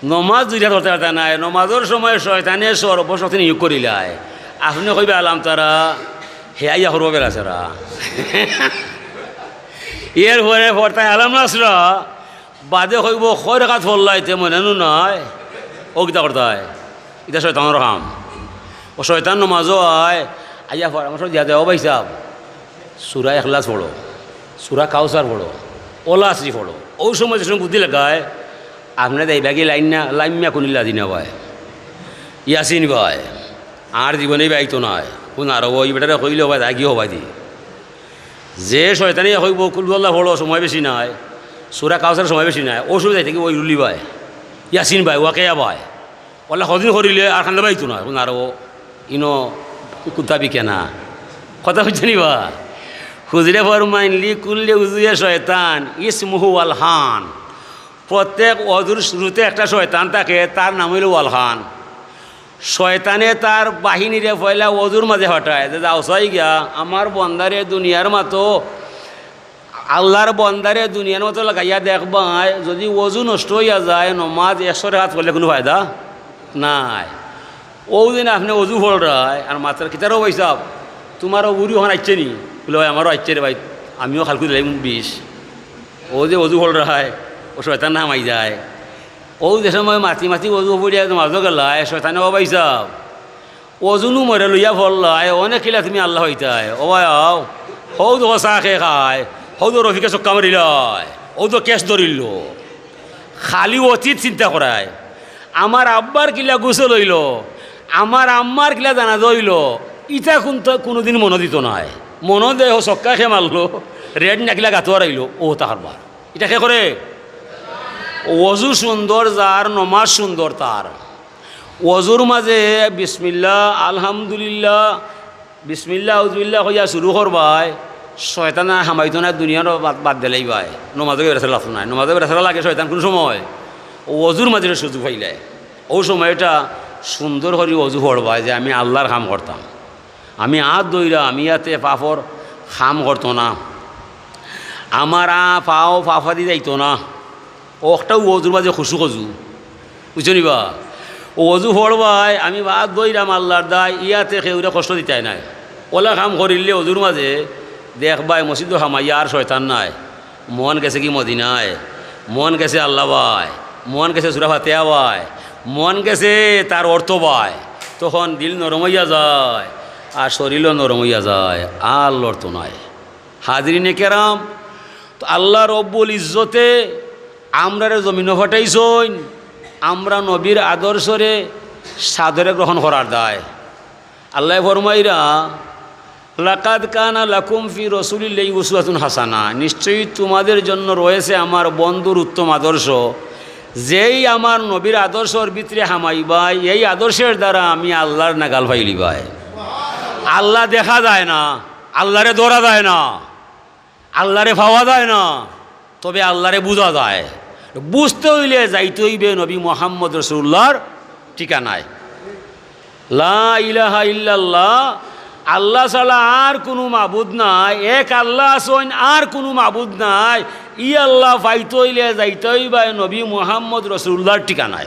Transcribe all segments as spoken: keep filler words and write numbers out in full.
নমাজ দুই রাকাত পড়তা পারতা নায়, নমাজর সময় শয়তানে সর্বশক্তি নিয়োগ করিলায়। আপনে কইবা আলাম তারা, হে আইয়া করবো বেড়াছেড়া। এরপরে পড়তায় আলাম নাশরাহ, বাদে কইবো কয় রাকাত পড়লায় তে মনে নু নাই, অউ কিতা করতায়, ইটা শয়তানর কাম। অউ শয়তান নমাজো আয়, আইয়া পরামর্শ দিয়া দেয়, "ও ভাইসাব, সূরা ইখলাস পড়ো, সূরা কাউসার পড়ো, ওয়াল আসরি পড়ো।" অউ সময় যে সময় বুদ্ধি লাগায়, আপনে যাইবা গি লাইন না, লাইম্মা কুনিল্লা দিনা ভাই, ইয়াসিন ভাই, আর জীবনে বাইতো নায়। কোন আরো ওই বেটারে কইলে ভাই, রাগি হবাই দি। যে শয়তানে কইবো, "কুল হুয়াল্লাহ পড়ো, সময় বেশি নাই, সূরা কাউসার সময় বেশি নাই", অউ সময় যাইতে কি ওই রুলি ভাই, ইয়াসিন ভাই, ওয়াকিয়া ভাই, ওলা কদিন করিলে আর কান্দা বাইতো নায়। কোন আরো ইনো কুত্তা বিকে না। কথা বুঝছনি বা? হুজুরে ফরমাইন, "লি কুল্লি উজুয়ে শয়তান, ইসমুহু আলহান।" প্রত্যেক অজুর শুরুতে একটা শয়তান থাকে, তার নাম অইলো আলহান। শয়তানে তার বাহিনীরে পয়লা অজুর মাঝে পাঠায়, যে, "যাও চাই গিয়া, আমার বন্দারে দুনিয়ার মাতো, আল্লাহর বন্দারে দুনিয়ার মাতো লাগাইয়া দেখবায়, যদি অজু নষ্ট অইয়া যায়, নমাজ একশো রাকাত পড়লে কুনু ফায়দা নাই।" অউ দিন আপনে অজু পড়রায় আর মাতরায়, "কিতারে ভাইসাব, তুমার অউ বুড়ি অখান আইচ্ছে নি?" বুলে, "ভাই, আমারও আইচ্ছে রে ভাই, আমিও কালকু দিলাইমু বিষ।" অউ যে অজু পড়রায়, অউ শয়তান হামাই যায়। অউ যে সময় মাতি মাতি অজু পড়িয়া নমাজো গেলায়, শয়তানে, "ও ভাইসাব, অজু নু মরে লইয়া পড়লায়, অনে কিলা তুমি আল্লাহ অইতায়? ও ভাই আও, হউ দেখো চা কে খায়, হউ দেখো রফিকে ছক্কা মারিলায়, হউ দেখো ক্যাচ ধরিলো।" খালি অতীত চিন্তা করায়। আমার আব্বার কিলা গোসল অইলো, আমার আম্মার কিলা জানাজা অইলো, ইতা কুনতা কুনুদিন মনো দিতো নায়। মনো দেয়, "ও ছক্কা কে মারলো, রেড না কিলা গাতো হারাইলো, অউ তা কারবার।" ইটা কে করে? অজু সুন্দর যার, নমাজ সুন্দর তার। অজুর মাঝে বিসমিল্লাহ, আলহামদুলিল্লাহ, বিসমিল্লাহ, আউজুবিল্লাহ কইয়া শুরু করবায়, শয়তান আর হামাইতো নায়, দুনিয়ার বাদ, বাদ দিলাইবায়। নমাজো বেড়াছেড়া লাভ নাই, নমাজো বেড়াছেড়া লাগে শয়তান কুন সময়? অজুর মাঝে সুযোগ পাইলে। অউ সময়টা সুন্দর করি অজু পড়বায় যে আমি আল্লাহর কাম করতাম। আমি আত ধইরাম, আমি ইয়াতে পাপর কাম করতো না। আমার আ পাও পাপাদি যাইতো না। অউ একটাউ অজুর মাঝে খুশু অজু। বুঝছো নি বা? অউ অজু পড়বায়, আমি আত ধইরাম আল্লাহর দায়, ইয়াতে কেউরে কষ্ট দিতায় নায়। অলা কাম করিলে অজুর মাঝে দেখবায় মসজিদো হামাইয়া আর শয়তান নাই। মন গেছে কি মদিনায়, মন গেছে আল্লাহ বায়, মন গেছে সূরা ফাতিহা বায়, মন গেছে তার অর্থ বায়। তখন দিল নরম অইয়া যায়, আর শরীরও নরম অইয়া যায়, আর লড়তো নায়। হাজিরিনে কেরাম, তো আল্লাহ রব্বুল ইজ্জতে আমরারে জমিনো পাঠাইছইন, আমরা নবীর আদর্শরে সাদরে গ্রহণ করার দায়। আল্লায় ফরমাইরা, "লাকাদ কানা লাকুম ফি রাসূলিল্লাহি উসওয়াতুন হাসানা", নিশ্চয়ই তোমাদের জন্য রয়েছে আমার বন্ধুর উত্তম আদর্শ। যেই আমার নবীর আদর্শর ভিতরে হামাইবায়, এই আদর্শের দ্বারা আমি আল্লাহর নাগাল পাইলিবায়। আল্লাহ দেখা যায় না, আল্লাহরে ধরা যায় না, আল্লাহরে পাওয়া যায় না, তবে আল্লাহরে বুঝা যায়। বুঝতে অইলে যাইতে অইবে নবী মুহাম্মদ রাসূলুল্লাহর ঠিকানায়। লা ইলাহা ইল্লাল্লাহ, আল্লাহ ছাড়া আর কুনু মাবুদ নাই, এক আল্লাহ আছইন, আর কুনু মাবুদ নাই। ই আল্লাহ পাইতে অইলে যাইতে অইবায় নবী মুহাম্মদ রাসূলুল্লাহর ঠিকানায়।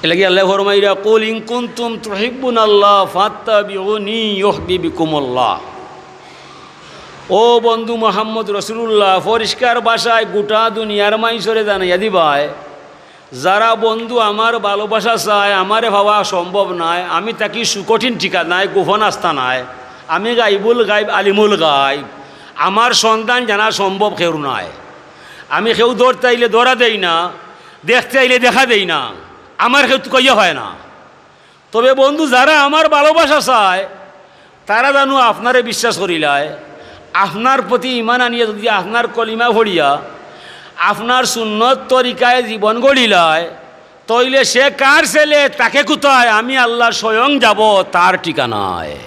এরলাগি আল্লায় ফরমাইরা, "কুল ইন কুনতুম তুহিব্বুনাল্লাহ ফাত্তাবিউনি ইউহবিবকুমুল্লাহ।" ও বন্ধু মুহাম্মদ রাসূলুল্লাহ, পরিষ্কার ভাষায় গোটা দুনিয়ার মানষরে জানাইয়া দিবায়, যারা বন্ধু আমার ভালোবাসা চায়, আমারে পাওয়া সম্ভব নায়, আমি থাকি সুকঠিন ঠিকানায়, গোপন আস্তানায়, আমি গাইবুল গাইব, আলিমুল গাইব, আমার সন্ধান জানা সম্ভব কেউর নায়। আমি কেউ ধরতে আইলে ধরা দেই না, দেখতে আইলে দেখা দেই না, আমার কেউ তুকাইয়া হয় না। তবে বন্ধু, যারা আমার ভালোবাসা চায়, তারা জানু আপনারে বিশ্বাস করিলায়, আপনার প্রতি ঈমান আনিয়া যদি আপনার কলিমা পড়িয়া আপনার সুন্নত তরিকায় জীবন গড়িলায়, তইলে সে কার ছেলে, তাকে কোথায়? আমি আল্লাহ স্বয়ং যাব তার ঠিকানায়।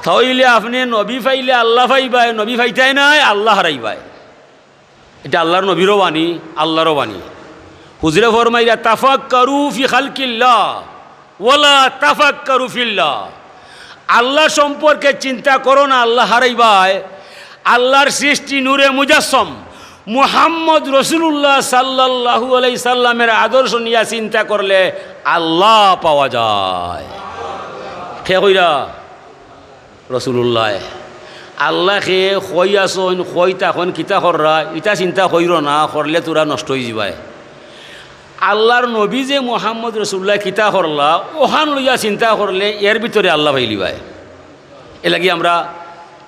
তইলে আপনে নবী পাইলে আল্লাহ পাইবায়, নবী পাইতায় নায় আল্লাহ হারাইবায়। ইটা আল্লাহর নবীরও বাণী, আল্লাহরও বাণী। হুজুরে ফরমাইরা, "তাফাক্কারু ফি খালকিল্লাহ ওয়ালা তাফাক্কারু ফিল্লাহ।" আল্লাহ সম্পর্কে চিন্তা করো না, আল্লাহ হারাইবায়। আল্লাহর সৃষ্টি নূরে মুজাসসম, মুহাম্মদ রসুলুল্লাহ সাল্লাল্লাহু আলাইহি সাল্লামের আদর্শ নিয়া চিন্তা করলে আল্লাহ পাওয়া যায়। কে কইরা? রসুলুল্লাহ। আল্লাহ কে কই আছইন, কই থাকইন, কিতা কররা, ইতা চিন্তা কইরো না, করলে তোরা নষ্ট অইযিবায়। আল্লাহর নবী যে মুহাম্মদ রসুলুল্লাহ কিতা করলা, অখান লইয়া চিন্তা করলে এর ভিতরে আল্লাহ পাইলিবায়। এরলাগি আমরা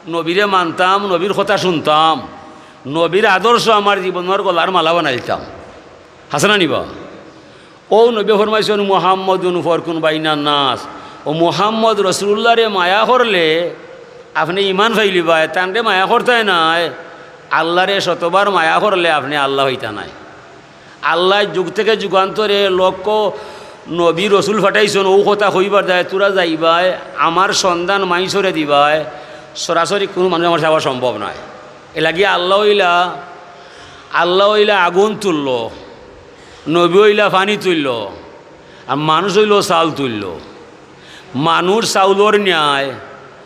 নবীরে মানতাম, নবীর কথা শুনতাম, নবীর আদর্শ আমার জীবনর গলার মালা বানাইতাম। হাছা না নি বা? অউ নবীয়ে ফরমাইছইন, "মুহাম্মাদুন ফারকুন বাইনান নাস।" অউ মুহাম্মদ রসুলুল্লাহরে মায়া করলে আপনে ইমান পাইলিবায়, তানরে মায়া করতায় নায়। আল্লাহরে শতবার মায়া করলে আপনে আল্লাহ অইতা নায়। আল্লায় যুগ থেকে যুগান্তরে লক্ষ নবী রসুল পাঠাইছইন, অউ কথা কইবার দায়, তোরা যাইবায়, আমার সন্ধান মাইনষরে দিবায়, সরাসরি কুনু মানুষ আমার চাওয়া সম্ভব নায়। এরলাগি আল্লাহ অইলা, আল্লাহ অইলা আগুন তুললো, নবী অইলা পানি তুললো, আর মানুষ অইলো চাউল তুললো। মানুষ চাউলর ন্যায়,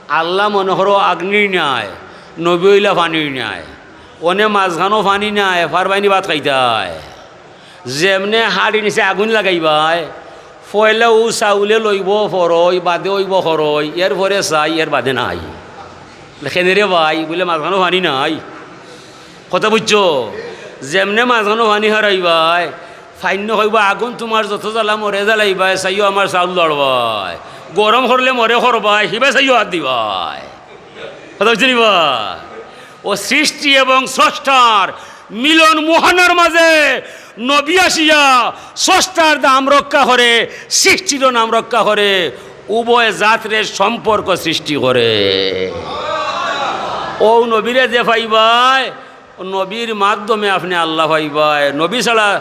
আল্লাহ মনে করো আগ্নির ন্যায়, নবী অইলা পানির ন্যায়। অনে মাঝখানো পানি নাই, পারবায়নি ভাত খাইতায়। যেমনে হাড়ি নিচে আগুন লাগাইবায়, পয়লা অউ চাউলে লইবো ফরই, বাদে অইবো খরই, এরপরে চাই, এর বাদে নাই। কেনে রে ভাই? বুলে, মাঝখানো পানি নাই। কথা বুঝছো? যেমনে মাঝখানো পানি হারাইবায়, পাইন্নে কইবো, "আগুন তুমার যত জ্বালা মরে জ্বালাইবায়, চাইও আমার চাউল লড়বায়। গরম করলে মরে করবায়, হিবায় চাইও হাত দিবায়।" কথা বুঝছো নি বা? অউ সৃষ্টি এবং স্রষ্টার মিলন মোহনার মাঝে নবী আসিয়া স্রষ্টার দাম রক্ষা করে, সৃষ্টিরও নাম রক্ষা করে, উভয় জাতরে সম্পর্ক সৃষ্টি করে। অউ নবীরে যে পাইবায়, নবীর মাধ্যমে আপনে আল্লাহ পাইবায়। নবী ছাড়া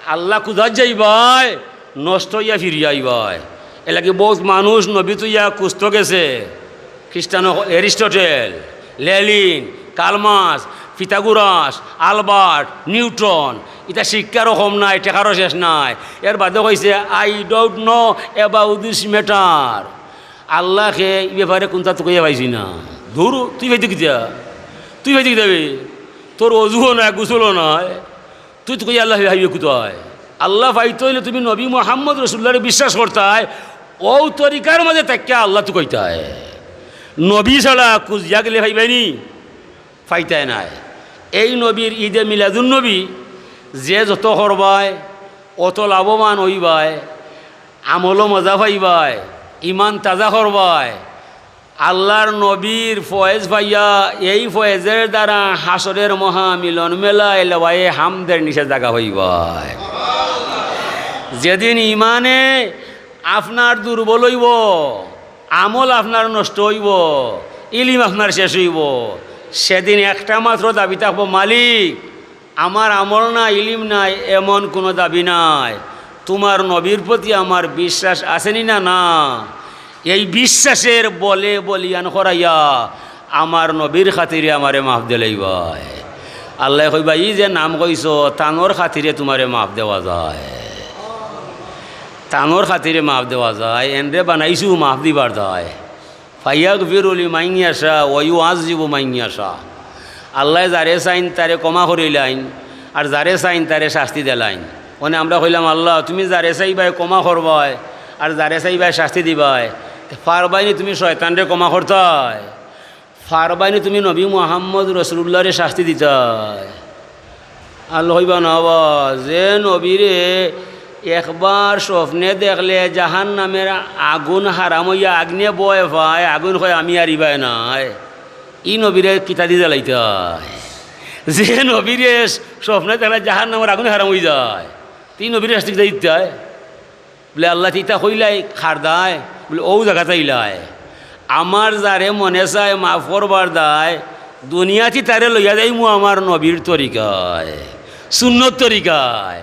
আল্লাহ খুজাত যাইবায়, নষ্ট অইয়া ফিরিয়া আইবায়। এরলাগি বউত মানুষ নবী থইয়া খুজতো গেছে। খ্রিস্টান অকল, Aristotle, Lenin, Karl Marx, Pythagoras, Albert, Newton, ইতা শিক্ষারও কম নাই, টেকারও শেষ নাই। এর বাদে কইছে, "I don't know about this matter." আল্লাহ কে ই ব্যাপারে কুন্তা তো কইয়া পাইছি না। ধুর, তুই পাইতে কিতা? তুই পাইতে কিতা বে? তোর অজুও নাই, গোসলও নাই। তুই তো কই আল্লাহ পাইবে কুতায়? আল্লাহ পাইতে অইলে তুমি নবী মুহাম্মদ রসুলুল্লাহরে বিশ্বাস করতায়, অউ তরিকার মাঝে থাকিয়া আল্লাহ তো কইতায়। নবী ছাড়া খুজিয়া গেলে পাইবায়নি, পাইতায় নায়। এই নবীর ঈদে মিলাদুন নবী যে যত করবায়, অত লাভবান অইবায়, আমলও মজা পাইবায়, ইমান তাজা করবায়। আল্লাহর নবীর ফয়েজ পাইয়া, এই ফয়েজের দ্বারা হাশরের মহামিলন মেলায় লেওয়ায়ে হামদের নিচে জাগা পাইবায়। যেদিন ইমানে আপনার দুর্বল অইবো, আমল আপনার নষ্ট অইবো, ইলিম আপনার শেষ অইবো, সেদিন একটা মাত্র দাবি থাকবো, "মালিক, আমার আমল নাই, ইলিম নাই, এমন কুনু দাবি নাই। তুমার নবীর প্রতি আমার বিশ্বাস আছে নি না?" না। এই বিশ্বাসের বলে বলিয়ান করাইয়া আমার নবীর খাতিরে আমারে মাফ দিলাইবায়। আল্লায় কইবা, "ই যে নাম কইছো, তানর খাতিরে তুমারে মাফ দেওয়া যায়, তানর খাতিরে মাফ দেওয়া যায়, এনরে বানাইছু মাফ দিবার দায়।" "ফায়াগফিরু লিমান ইয়াশা ওয়া ইউআযযিবু মান ইয়াশা।" আল্লায় যারে চাইন তারে ক্ষমা করিলাইন, আর যারে চাইন তারে শাস্তি দিলাইন। মানে আমরা কইলাম, "আল্লাহ, তুমি যারে চাইবায় ক্ষমা করবায়, আর যারে চাইবায় শাস্তি দিবায়, তে পারবায়নি তুমি শয়তানরে ক্ষমা করতায়? পারবায়নি তুমি নবী মুহাম্মদ রসুলুল্লাহরে শাস্তি দিতায়?" আল্লায় কইবা, "না বা, যে নবীরে একবার স্বপ্নে দেখলে জাহান্নামের আগুন হারাম অইয়া আগুনে ভয় পায়, আগুন কয়, 'আমি আর ইবায় নায়,' ই নবীরে কিতা দি জ্বালাইতায়?" যে নবীরে স্বপ্নে দেখলে জাহান্নামের আগুনে হারাম অইযায়, তে ই নবীরে শাস্তি কিতা দিতায়? বুলে, "আল্লাহ, তে ইতা কইলায় কার দায়?" বুলে, "অউ জাগাত আইলায়। আমার যারে মনে চায় মাফ করবার দায়, দুনিয়াত ই তারে লইয়া যাইমু আমার নবীর তরিকায়, সুন্নত তরিকায়।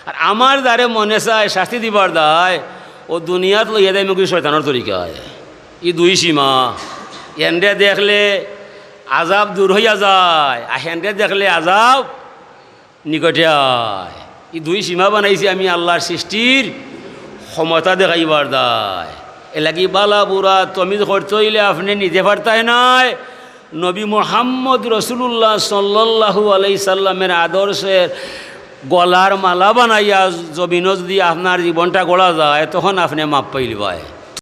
আর আমার যারে মনে চায় শাস্তি দিবার দায়, অউ দুনিয়াত লইয়া যাইমু কি শয়তানর তরিকায়।" ই দুই সীমা। এনরে দেখলে আযাব দূর অইয়া যায়, আর হেনরে দেখলে আযাব নিকটে আয়। ই দুই সীমা বানাইছি আমি আল্লাহর সৃষ্টির ক্ষমতা দেখাইবার দায়। এরলাগি বালা বুরা তমিজ করতে অইলে আপনে নিজে পারতায় নায়, নবী মোহাম্মদ রসুলুল্লাহ সাল্লাল্লাহু আলাইহি সাল্লামের আদর্শের গলার মালা বানাইয়া জমিনো যদি আপনার জীবনটা গড়া যায়, তখন আপনে মাফ পাইলিবায়।